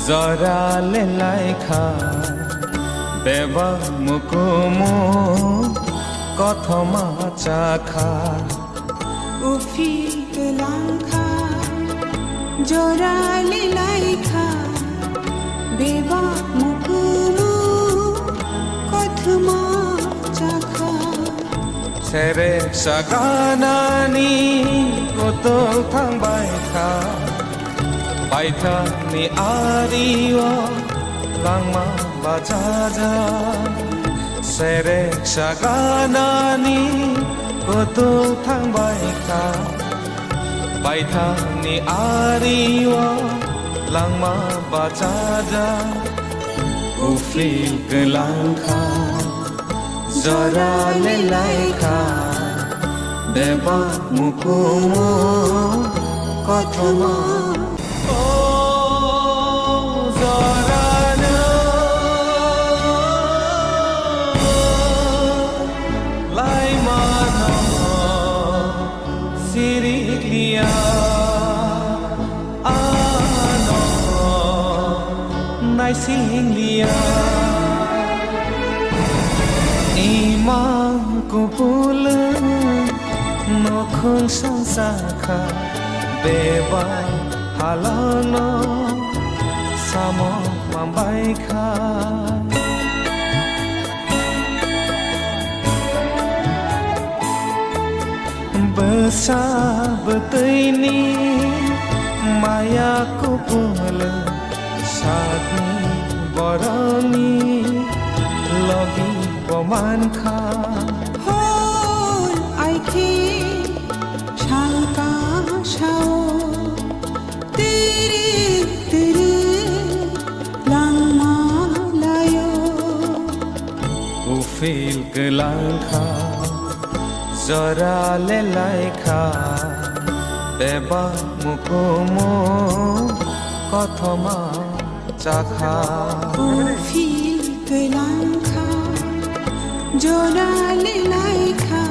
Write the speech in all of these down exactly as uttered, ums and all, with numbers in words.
Jora le laikha, bebak mukumu kothoma chakha. Ufi kwlangkha, jora le laikha, bebak mukumu kothoma chakha. Serek saganani kothong thangbai kha. Baithani ario langma bachaja, serek saganani kothong thangbai kha. Baithani ario langma bachaja, ufi kwlangkha. Jora le laikha, bebak mukumu kothoma. O jorano laimano sirikliya. Ano naising liya, imang kupul nokhung sangsakha, beba halano samo mambaikha. Bwsa bwtwini maya kupul sakni boroni logi bo mankha. Hor aiki sangka sao tiri tiri langma layo. Uphil kwlangkha, jora le laikha, bebak mukumu kothoma chakha. Uphil kwlangkha, jora le laikha,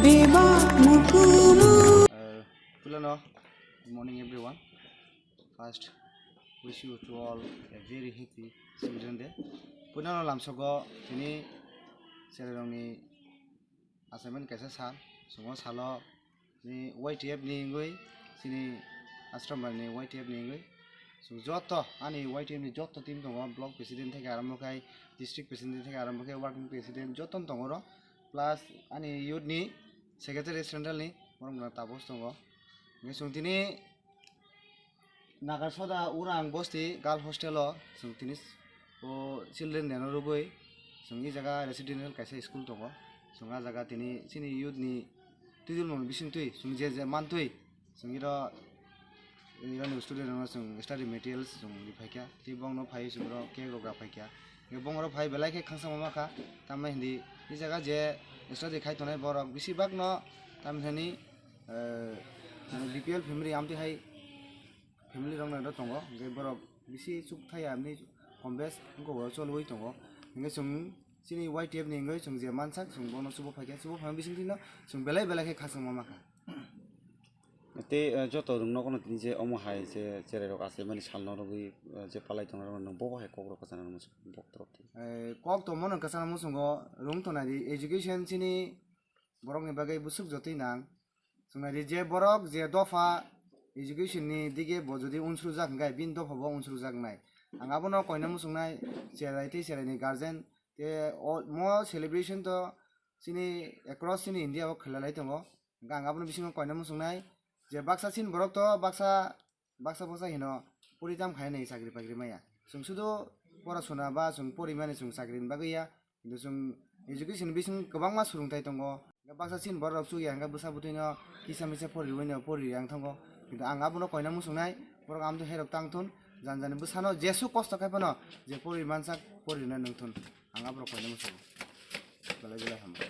bebak mukumu. Uh, Pulano, good morning everyone. First, wish you to all a very happy Children Day. Puinano lamsogo tini cherairokni assignment kaisa sal, chwngno salo ni Y T F ni wngwi, chini Ashram ni Y T F ni wngwi, chwng joto ani Y T F ni joto team tongo, block president theke arombo khai, district president theke arombo khai, working president joto tongo oro, plus ani youth ni secretary central ni, borok no tabuk tongo. Hwnkhe chwng tini Nagarsoda Urang bosti girl hostel o chwng tini o children day no rwgwi chwng e jaga residential kaisa school tongo. Chwng ah jaga tini chini youth ni twidulmung bisingtwi chwng je je mantwi chwng iro, ironi student rokno chwng study materials chwng riphaikha. Tei bongno phaiwi chwng oro cake rok raphaikha. Bong oro phai belai khe khakchangma makha. Tamni hindi e jaga je study khai tongnai borok bisi bagno tamni hwnwi, eh, B P L family amtwi hai family rok no tongo, hwnkhe borok bisi chuk thaya hwnwi kombes wngkok bo cholwi tongo. Hwnkhe chwng chini Y T F ni wngwi chwng je mansak, chwng bono chubo phaikha, chubo phaima bisingtwi no chwng belai belai khe khakchangma makha. Tei, eh, joto rwng nogono tini je omo hai je cherai rok achaimani salno rwgwi, eh, je palai tongnai rok nwng bobo hai kok rok kwchana muchung bok torok twi. Eh, kok tongmano kwchana muchungo rwng tongnai di education chini borokni bagwi bwswk jotwi nang. Chwng nai di, je borok je dopha education ni dige bo jodi unsukjak hwnkhe, bini dopha bo unsukjak nai. Ang abono koina muchungnai, cherai tei cherai ni guardian, te o, mo celebration to chini across chini India o khlai lai tongo. Hwnkhe ang abono bisingo koina muchungnai, je baksa chini borok to baksa baksa baksa hino pori tam khai nai chakri bakri maya. Chwng sudu pora sona ba chwng pori mani chwng chakri ni bagwi ya. Kintu chwng education bising kwbangma swrwngthai tongo. Baksa chini borok rok chukya hwnkhe bwsa bwtwi no kisa misa pori rwui no pori rwya wng thango. Kintu ang abono koina muchungnai, borok amtwi hai rok tang thun, jani jani bwsano jesu kosto khai phano je pori mansak pori rwna nung thun. Ang aborok koina muchungo. Belai belai hambai.